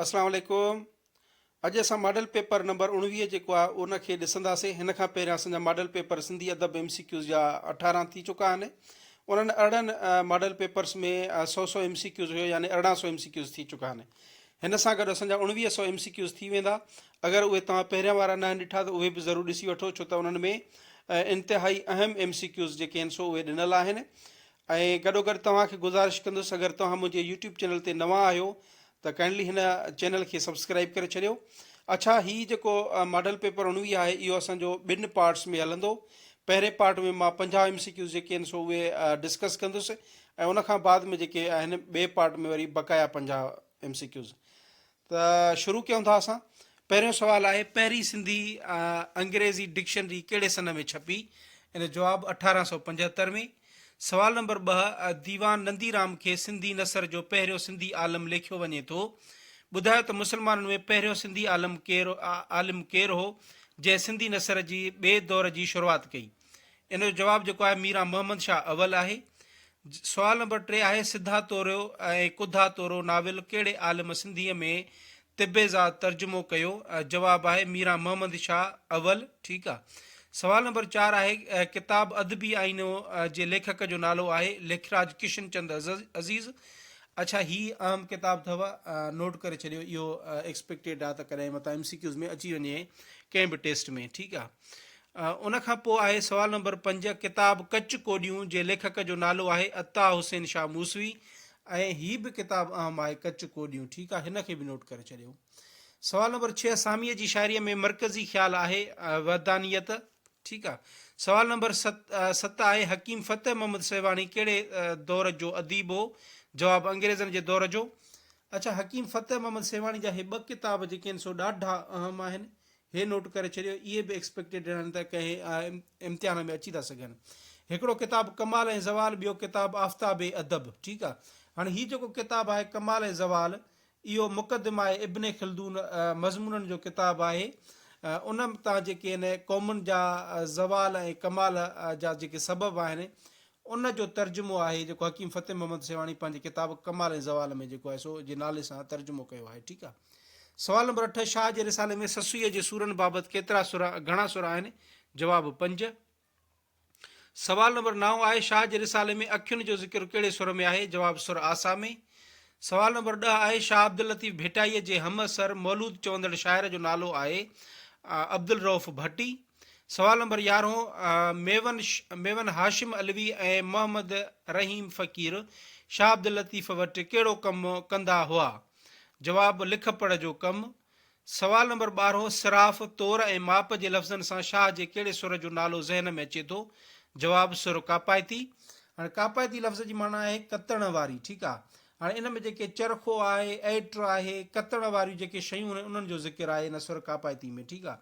اسلام عليڪم اڄ اسان ماڊل پيپر نمبر 19 جيڪو آهي ان کي ڏسنداسين هن کان پهريان اسان جا ماڊل پيپر سنڌي ادب ايم سي ڪيوز جا 18 ٿي چڪا آهن انهن 18 model papers ۾ 100 100 M C Qs هيو يعني 1800 ايم سي ڪيوز ٿي چڪا آهن هن سان گڏ اسان جا 1900 ايم سي ڪيوز ٿي ويندا اگر اهي توهان پهريان وارا ناهن ڏٺا ته اهي به ضرور ڏسي وٺو ڇو ته انهن ۾ انتهائي اهم ايم سي ڪيوز جيڪي آهن سو اهي ڏنل آهن ۽ گڏوگڏ توهان کي گذارش ڪندس اگر توهان منهنجي يوٽيوب چينل تي نوان آهيو ته ڪائنڊلي هن چينل کي سبسڪرائب ڪري ڇڏيو. اڇا هي جيڪو ماڊل پيپر 19 آهي اهو اسان جو ٻن پارٽس ۾ هلندو. پهرين پارٽ ۾ مان 50 ايم سي ڪيوز جيڪي آهن سو اهي ڊسڪس ڪندس ۽ ان کان بعد ۾ جيڪي آهن ٻئي پارٽ ۾ وري بقايا 50 ايم سي ڪيوز. ته شروع ڪيون ٿا اسان. پهريون سوال آهي پهرين سنڌي انگريزي ڊڪشنري ڪهڙي سن ۾ ڇپي؟ ان جو جواب 1875 ۾. سوال نمبر 2 ديوان ننديرام کي سنڌي نثر جو پهريون سنڌي عالم ليکيو وڃي ٿو. ٻڌايو ته مسلمانن ۾ پهريون سنڌي عالم ڪير عالم ڪير هو جنهن سنڌي نثر جي ٻئي دور جي شروعات ڪئي؟ ان جو جواب جيڪو آهي ميران محمد شاهه اول آهي. سوال نمبر 3 آهي سڌا توريو ۽ ڪڌا تورو ناول ڪهڙي عالم سنڌيء ۾ طبعزاد ترجمو ڪيو؟ جواب آهي ميران محمد شاهه اول. ٺيڪ آ. سوال نمبر 4 آهي ڪتاب ادبي آئينو جي ليکڪ جو نالو آهي ليکراج ڪشن چند عزيز. اڇا هي اهم ڪتاب اٿو نوٽ ڪري ڇڏيو اهو ايڪسپيڪٽيڊ آ ته ڪڏهن متان ايم سي ڪيوز ۾ اچي وڃي ڪنهن به ٽيسٽ ۾. ٺيڪ آ. ان کان پوء آهي سوال نمبر 5 ڪتاب ڪچ ڪوڏيون جي ليکڪ جو نالو آهي عطا حسين شاهه موسوي ۽ هي به ڪتاب اهم آهي ڪچ ڪوڏيون ٺيڪ آهي هن کي به نوٽ ڪري ڇڏيو. سوال نمبر 6 ساميء جي شاعريء ۾ مرڪزي خيال آهي وحدانيت ٺيڪ آهي. سوال نمبر 7 آهي حڪيم فتح محمد سيوهاڻي ڪهڙي دور جو اديب هو؟ جواب انگريزن جي دور جو. اڇا حڪيم فتح محمد سيوهاڻي جا هي ٻه ڪتاب جيڪي آهن سو ڏاڍا اهم آهن هي نوٽ ڪري ڇڏيو، اهي به ايڪسپيڪٽيڊ آهن ته ڪنهن امتحان ۾ اچي ٿا سگهن. هڪڙو ڪتاب ڪمال ۽ زوال ٻيو ڪتاب آفتاب ادب ٺيڪ آ. هاڻي هي جيڪو ڪتاب آهي ڪمال ۽ زوال اهو مقدمه ابن خلدون مضمونن جو ڪتاب آهي. ان تان جيڪي آهن قومن جا زوال ۽ ڪمال جا جيڪي سبب آهن ان جو ترجمو آهي جيڪو حڪيم فتح محمد سيوهاڻي پنهنجي ڪتاب ڪمال ۽ زوال ۾ جيڪو آهي سو جي نالي سان ترجمو ڪيو آهي ٺيڪ آ. سوال نمبر 8 شاهه جي رسالي ۾ سسئيء جي سورن بابت ڪيترا سر گهڻا سر آهن؟ جواب 5. سوال نمبر 9 آهي شاهه جي رسالي ۾ اکين جو ذڪر ڪهڙي سر ۾ آهي؟ جواب سر آسا ۾. سوال نمبر 10 آهي شاهه عبداللطيف ڀٽائيء جي همعصر مولود چوندڙ شاعر جو نالو آهي عبدالرئوف ڀٽي. سوال نمبر 11 ميون ميون هاشم علوي ۽ محمد رحيم فقير شاهه عبداللطيف وٽ ڪهڙو ڪم ڪندا هئا؟ جواب، لک پڙهه جو ڪم. سوال نمبر 12 صراف، تور ۽ ماپ جي لفظن سان شاهه جي ڪهڙي سر جو نالو ذهن ۾ اچي ٿو؟ جواب، سر ڪاپائتي. هاڻي ڪاپائتي لفظ جي معنيٰ آهي ڪتڻ واري، ٺيڪ آ. هاڻي ان ۾ جيڪي چرخو آهي، ائٽ آهي، ڪتڻ واريون جيڪي شيون آهن انهن جو ذڪر آهي ان سر ڪاپائتي ۾، ٺيڪ آ.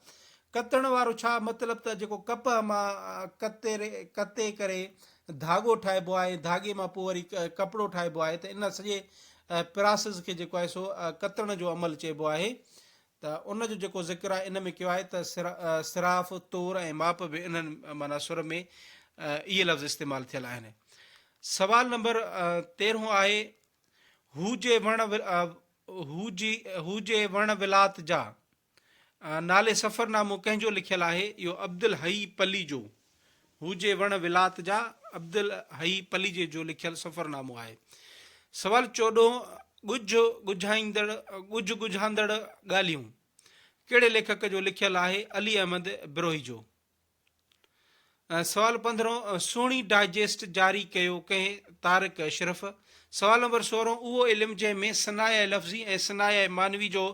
ڪتڻ وارو ڇا؟ مطلب ته جيڪو ڪپهه مان ڪتي ڪتي ڪري ڌاڳو ٺاهبو آهي ۽ ڌاڳي مان پوء وري ڪپڙو ٺاهبو آهي ته ان سڄي پراسز کي جيڪو آهي سو ڪتڻ جو عمل چئبو آهي ته ان جو جيڪو ذڪر آهي ان ۾ ڪيو آهي ته صراف، تور ۽ ماپ به انهن معنيٰ سر ۾ اهي لفظ استعمال ٿيل آهن. سوال نمبر تيرهون آهي هو جي وڻ هو جي هو جي وڻ ولات جا نالي سفرنامو ڪنهن جو لکيل آهي؟ اهو عبدالحئي پليجو، هو جي وڻ ولات جا عبدالحئي پليجي جو لکيل سفرنامو آهي. سوال چوڏهون، ڳجهه ڳجهائيندڙ ڳجهه ڳجهاندڙ ڳالهيون ڪهڙي ليکڪ جو لکيل آهي؟ علي احمد بروهي جو. سوال پندرهون، سهڻي ڊائجسٽ جاري ڪيو ڪنهن؟ طارق اشرف. سوال نمبر سورهون، اهو علم جنهن ۾ صنايع لفظي ۽ صنايع معنوي جو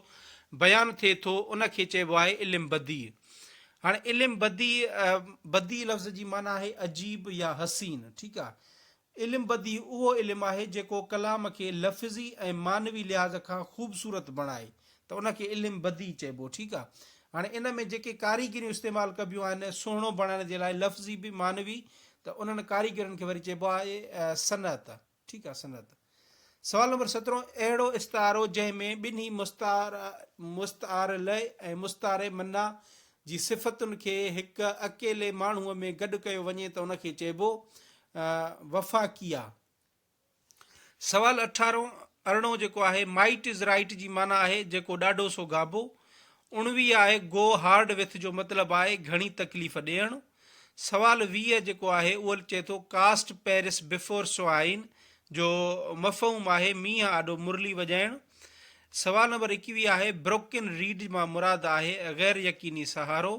بيان ٿئي ٿو ان کي چئبو آهي علم بديع. هاڻي علم بديع، بديع لفظ جي معنيٰ آهي عجيب يا حسين، ٺيڪ آهي. علم بديع اهو علم آهي جيڪو ڪلام کي لفظي ۽ معنوي لحاظ کان خوبصورت بڻائي ته ان کي علم بديع چئبو ٺيڪ آ هاڻي ان ۾ جيڪي ڪاريگريون استعمال ڪبيون آهن سهڻو بڻائڻ جي لاء لفظي به معنوي ته انهن ڪاريگرين کي وري چئبو آهي صنعت ٺيڪ آ صنعت سوال نمبر 17 اهڙو استعارو جنهن ۾ ٻنهي مستعار مستعار له ۽ مستعار منا جي صفتن کي هڪ اڪيلي ماڻهوء ۾ گڏ ڪيو وڃي ته ان کي چئبو وفاقيه. سوال اٺارهون، ارڙهون جيڪو آهي مائيٽ از رائيٽ جي معنيٰ آهي جيڪو ڏاڍو سو گابو. 19 آهي گو هارڊ وٿ جو مطلب آهي گهڻي تڪليف ڏيڻ. سوال 20 جيڪو آهي اهو چئي ٿو ڪاسٽ پيرس بفور سوائن جو مفهوم آهي مينهن آڏو مرلي وڄائڻ. سوال نمبر 21 آهي بروڪن ريڊ مان مراد آهي غير يقيني سهارو.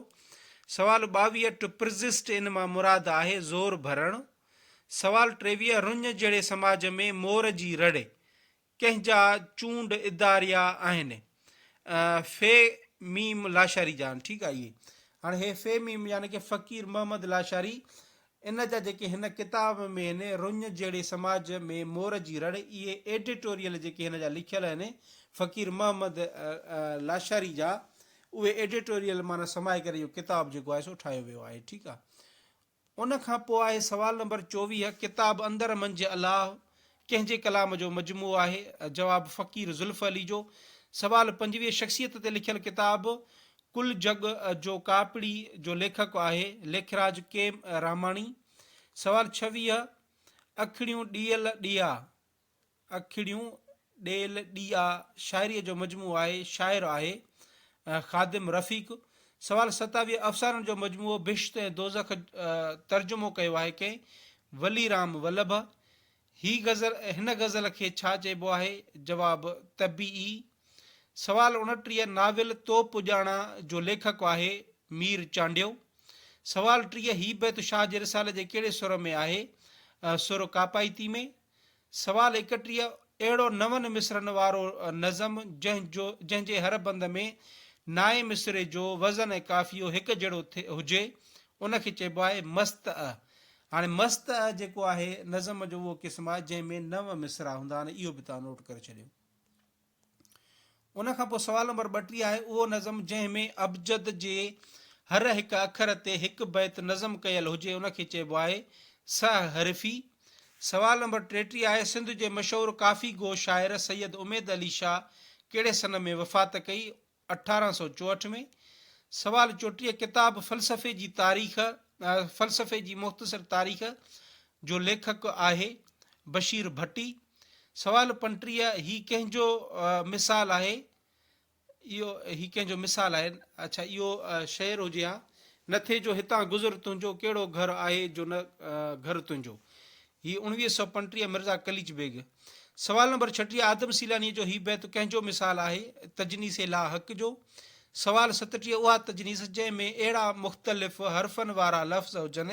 سوال 22 ٽو پرزسٽ ان مان مراد آهي زور ڀرڻ. سوال 23 رڃ جهڙي سماج ۾ مور جي رڙ ڪنهن جا چونڊ اداريا آهن؟ في ميم لاشاري جا آهن ٺيڪ آهي اهي هاڻي هي في ميم يعني ڪي فقير محمد لاشاري ان جا جيڪي هن ڪتاب ۾ آهن رڃ جهڙي سماج ۾ مور جي رڙ اهي ايڊيٽوريل جيڪي هن جا لکيل آهن فقير محمد لاشاري جا اهي ايڊيٽوريل معنيٰ سمائي ڪري اهو ڪتاب جيڪو آهي سو ٺاهيو ويو آهي ٺيڪ آهي ان کان پوء آهي سوال نمبر 24، ڪتاب اندر منجهه الله ڪنهن جي ڪلام جو مجموعو آهي؟ جواب، فقير زلف علي جو. سوال 25، شخصيت تي لکيل ڪتاب ڪل جڳ جو ڪاپڙي جو ليکڪ آهي؟ ليکراج ڪي راماڻي. سوال 26، اکڙيون ڏيل ڏيئا. اکڙيون ڏيل ڏيئا شاعريء جو مجموعو آهي. شاعر آهي، خادم رفيق. سوال 27 افسانن جو مجموعو بهشت ۽ دوزخ ترجمو ڪيو آهي ڪنهن؟ ولي رام ولڀ. هي غزل هن غزل کي ڇا چئبو آهي؟ جواب، طبيعي. سوال 29 ناول تو پڄاڻا جو ليکڪ آهي؟ مير چانڊيو. سوال 30 هي بيت شاهه جي رسالي جي ڪهڙي سر ۾ آهي؟ سر ڪاپائتي ۾. سوال 31، اهڙو نون مصرعن وارو نظم جنهن جو جنهن جي هر بند ۾ نائين مصرعي جو وزن ۽ قافيو هڪ جهڙو هجي ان کي چئبو آهي مستع. هاڻي مستع جيڪو آهي نظم جو اهو قسم آهي جنهن ۾ نو مصرع هوندا آهن اهو به توهان نوٽ ڪري ڇڏيو. ان کان پوء سوال نمبر 32 آهي، اهو نظم جنهن ۾ ابجد جي هر هڪ اکر تي هڪ بيت نظم ڪيل هجي ان کي چئبو آهي سه حرفي. سوال نمبر 33 آهي، سنڌ جي مشهور ڪافي گو شاعر سيد اميد علي شاهه ڪهڙي سن ۾ وفات ڪئي؟ 1864 ۾. سوال 34، ڪتاب فلسفي جي تاريخ، فلسفي جي مختصر تاريخ، جو ليکڪ آهي؟ بشير ڀٽي. سوال 35، هي ڪنهن جو مثال آهي؟ اهو هي ڪنهن جو مثال آهي؟ اڇا اهو شعر هجي ها، نه ٿئي جو هتان گذر تنهنجو، ڪهڙو گهر آهي جو نه گهر تنهنجو. هي 1935 مرزا قليچ بيگ. سوال نمبر 36 آدم سيلانيء جو هي بيت ڪنهن جو مثال آهي؟ تجنيس لا حق جو. سوال 37 اها تجنيس جنهن ۾ اهڙا مختلف حرفن وارا لفظ هجن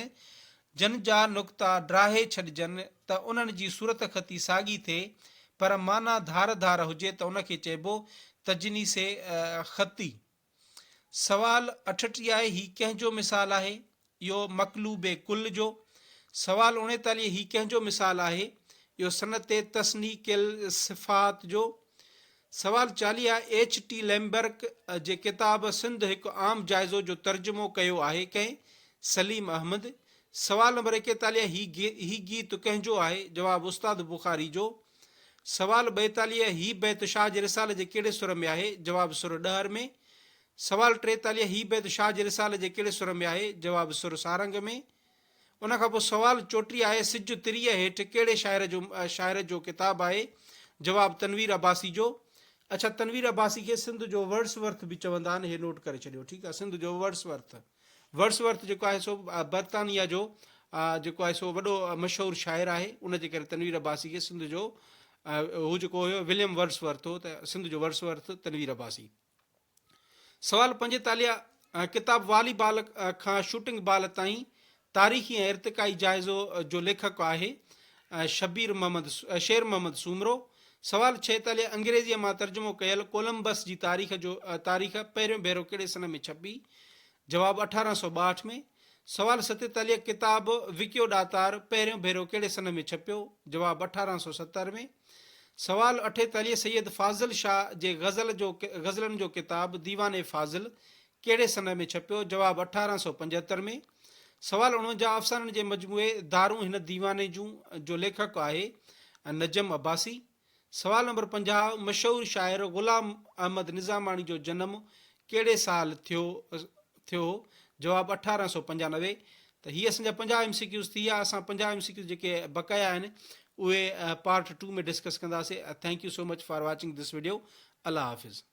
جن جا نقطا ڊاهي ڇڏجن ته انهن جي صورتخطي ساڳي ٿئي پر معنيٰ ڌار ڌار هجي ته ان کي چئبو تجنيس خطي. سوال 38 آهي هي ڪنهن جو مثال آهي؟ اهو مقلوب ڪل جو. سوال 39 هي ڪنهن جو مثال آهي؟ اهو صنعت تصنيق الصفات جو. سوال 40 ايڇ ٽي ليمبرڪ جي ڪتاب سنڌ هڪ عام جائزو جو ترجمو ڪيو آهي ڪنهن؟ سليم احمد. سوال نمبر 41 هي هي گيت ڪنهن جو آهي؟ جواب استاد بخاري جو. سوال 42 هي بيت شاهه جي رسالي جي ڪهڙي سر ۾ آهي؟ جواب سر ڏهر ۾. سوال 43 هي بيت شاهه جي رسالي جي ڪهڙي سر ۾ آهي؟ جواب سر سارنگ ۾. ان کان پوء سوال 34 آهي، سج تريء هيٺ ڪهڙي شاعر جو شاعر جو ڪتاب آهي؟ جواب تنوير عباسي جو. اڇا تنوير عباسي کي سنڌ جو ورڊس ورٿ به چوندا آهن هي نوٽ ڪري ڇڏيو ٺيڪ آهي سنڌ جو ورڊس ورٿ ورڊس ورٿ جيڪو آهي سو برطانيا جو جيڪو آهي سو وڏو مشهور شاعر آهي ان جي ڪري تنوير عباسي کي سنڌ جو هو جيڪو هيو وليم ورڊس ورٿ هو ته سنڌ جو ورڊس ورٿ تنوير عباسي. سوال 45، ڪتاب والي بال کان شوٽنگ بال تائين تاريخي ۽ ارتقائي جائزو جو ليکڪ آهي شبير محمد شير محمد سومرو. سوال 46، انگريزيء مان ترجمو ڪيل ڪولمبس جي تاريخ جو تاريخ پهريون ڀيرو ڪهڙي سن ۾ ڇپي؟ جواب 1862 ۾. سوال 47، ڪتاب وڪيو ڏاتار پهريون ڀيرو ڪهڙي سن ۾ ڇپيو؟ جواب 1870 ۾. سوال 48، سيد فاضل شاهه جي غزل جو غزلن جو ڪتاب ديوان فاضل ڪهڙي سن ۾ ڇپيو؟ جواب 1875 ۾. سوال 49، افسانن جي مجموعي دارون هن ديواني جون جو ليکڪ آهي نجم عباسي. سوال نمبر 50، مشهور شاعر غلام احمد نظاماڻي جو جنم ڪهڙي سال ٿيو ٿيو هو؟ جواب 1895. ته هي اسان جا 50 ايم سي ڪيوز ٿي ويا. اسان 50 ايم سي ڪيوز جيڪي بقايا آهن اهي پارٽ 2 ۾ ڊسڪس ڪنداسين. Thank you so much for watching this video. Allah Hafiz.